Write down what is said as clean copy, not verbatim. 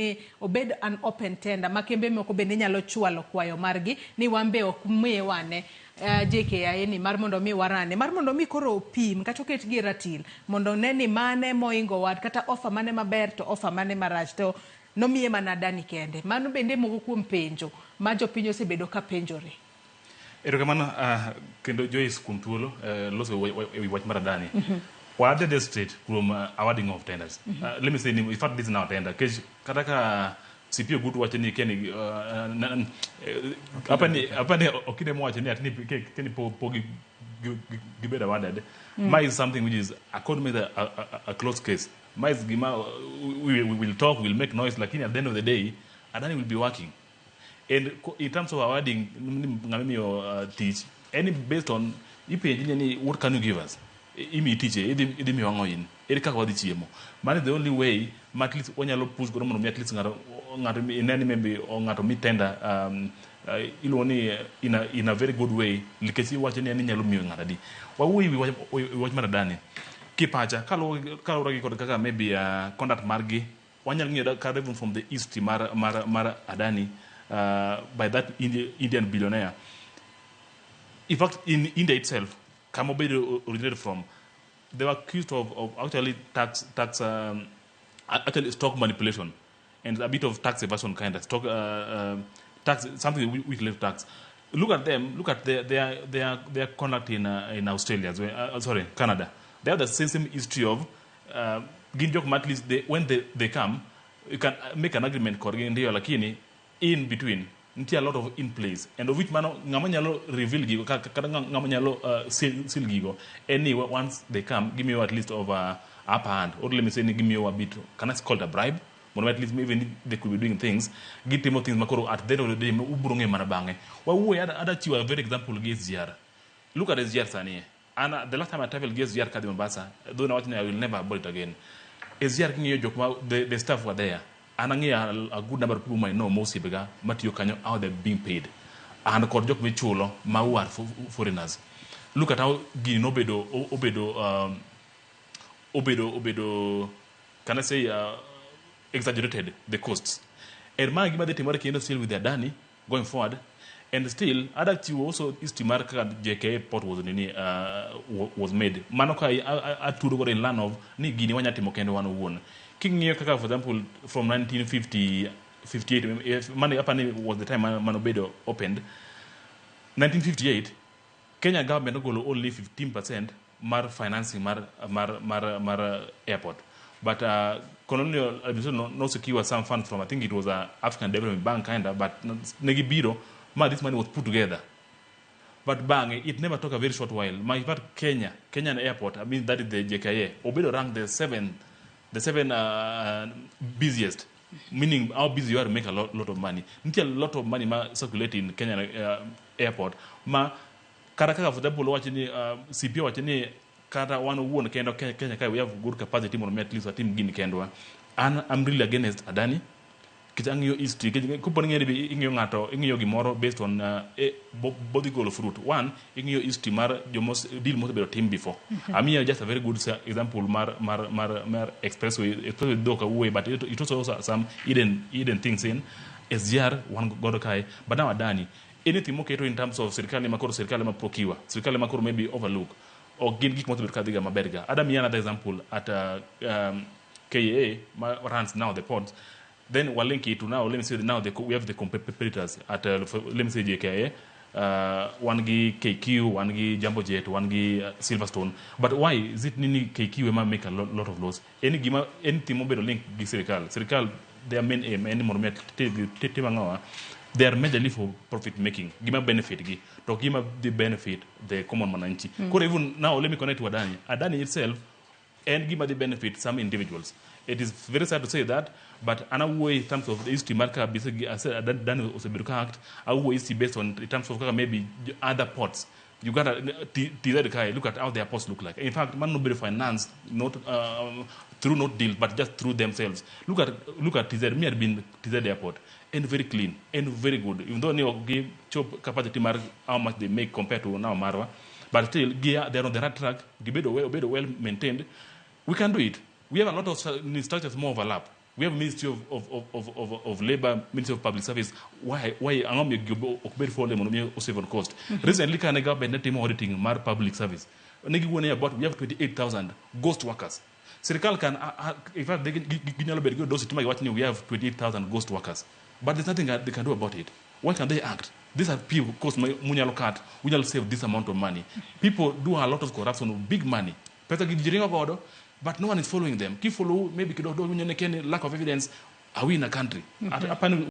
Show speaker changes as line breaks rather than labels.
ni obed an open tender ma kembe moko bende nyalo chwalo kwayo margi ni wan be ok miye wane JKIA ni mar mondo mi warane mar mondo mi koro opim kata oket gi e ratil mondo one ni mane moingo wad kata offer mane maber to offer mane marach to nomiye mana Adani kende. Mano bende moko kuom penjo ma jopiny osebedo ka penjore.
Erokamano kendo Joyce kuom thuolo loso e wi wach mar Adani. Wadhi adhiya straight kuom awarding of tenders. Let me say ni in fact this is now tender. Nikech kata ka CP Ogutu wacho ni keni apani okinde mowacho ni ati ni keni pok gibedo awarded. Ma is something which is according to me a closed case. Ma is gima we will talk, we will make noise, lakini at the end of the day Adani will be working. And in terms of awarding ng'ama imiyo tich, any based on ipenji ni what can you give us? Imiyi tich e, idhi miyo ang'o in? Ere kaka wadhi chiemo? Mano is the only way ma at least wanyalo push godo mondo mi at least ng'ato ine ni maybe ng'ato mi tender iluongo ni in a very good way nikech iwacho ni en inyalo miyo ng'ato adi. Wawuoyo ewi wach mar Adani. Kipacha kaluwore gi kod kaka maybe conduct margi wanyalo ng'iyo kata even from the history mar Adani by that Indian billionaire. In fact, in India itself, kama obedo originated from, they were accused of actually tax actually stock manipulation and a bit of tax evasion, kind of stock tax, something which relates to tax. Look at them. Look at their conduct in Australia as well. Sorry, Canada. They have the same history of gin jok ma at least when they come, you can make an agreement kodgi ndio, lakini in between nitie a lot of in place and of which mano ng'ama nyalo reveal gigo kata ng'ama nyalo seal gigo en ni once they come gimiyo at least of a upper hand, or let me say ni gimiyo a bit, can I call it a bribe, mondo at least even if they could be doing things, gitimo things makoro at the end of the day ubiro ng'eyo mana bang'e. Wawuoyo ada chiwo a very example gi SGR. Look at SGR sani. And the last time I traveled gi SGR kadhi Mombasa, though nawacho ni I will never board it again. SGR king'iyo jok ma the staff were there, an ang'eyo a good number of people whom I know mosiepega matiyo kanyo, how they're being paid and kod jok michulo ma who are foreigners. Look at how gini nobedo obedo, can I say, exaggerated the costs. And ma gima dhi timore kendo still with the Adani going forward. And still ada chiwo also history mar kaka JKIA port was nini was made. Mano ka atudo godo in line of ni gini wanya timo kendo wan owuon. King'iyo kaka, for example, from 1950 58, if, mano apani was the time manobedo opened 1958, Kenya government ogolo only 15% mar financing mar airport. But colonial administration no secure some funds from, I think it was African Development Bank kind of, but negi biro ma this money was put together. But bang, it never took a very short while. Ma in fact Kenyan airport, I mean that is the JKIA, obedo ranked the seven busiest, meaning how busy you are to make a lot of money. Nitie a lot of money ma circulate in Kenyan airport. Ma kata kaka, for example, wacho ni CP wacho ni kata wan owuon kendo Kenya kae we have good capacity mondo mi at least watim gini kendwa. An I'm really against Adani nikech ang'iyo history. Nikech kopo ni ing'eyo ing'iyo ng'ato, ing'iyo gimoro based on bodhi golo fruit one, ing'iyo history mar jomos deal mosebedo tim before. Amiyo just a very good example mar expressway dhok awuoye, but it also some hidden things in SGR wan godo kae. But now Adani, anything moketo in terms of sirikal ema koro sirikal ema procure, sirikal ema koro maybe overlook, ok gin gik mosebedo kadhiga maber ga. Ada miyi another example at KAA ma runs now the ports, then we link it to now, let me say now we have the competitors at let me say JKIA, wan gi KQ, wan gi Jambo Jet, wan gi Silverstone. But why is it nini KQ ema make a lot of loss? Any gima anything mobedo link gi sirikal, their main aim en ni mondo mi tim ang'owa, they are majorly for profit making, gima benefit gi to gima dhi benefit the common mwananchi. Koro even now let me connect to Adani. Adani itself en gima dhi benefit some individuals. It is very sad to say that, but an awuoyo in terms of the history mar kaka Adani osebedo ka act. Awuoyo history based on in terms of kaka maybe other ports, Uganda, TZ kae, look at how their ports look like. In fact, man nobedo financed not through not deal, but just through themselves. Look at TZ. Me had been TZ airport and very clean and very good. Even though ni ok gi chop capacity mar how much they make compared to now marwa, but still they are on the right track. Gibedo well, obedo well maintained. We can do it. We have a lot of structures more overlap. We have Ministry of Labor, Ministry of Public Service. Why ang'o miyo gigi ok bed follow mondo mi save on cost? Recently kane government ne timo auditing mar public service, ne giwuone about we have 28,000 ghost workers. Sirikal can, in fact, ginyalo bedo gi audacity ma giwach ni we have 28,000 ghost workers. But there's nothing that they can do about it. Why can they act? These are people, cost munyalo cut, munyalo save this amount of money. People do a lot of corruption, big money. Pesa gi ji ringo godo, but no one is following them. Ki follow, maybe kidogo kidogo, lack of evidence, are we in a country? Apani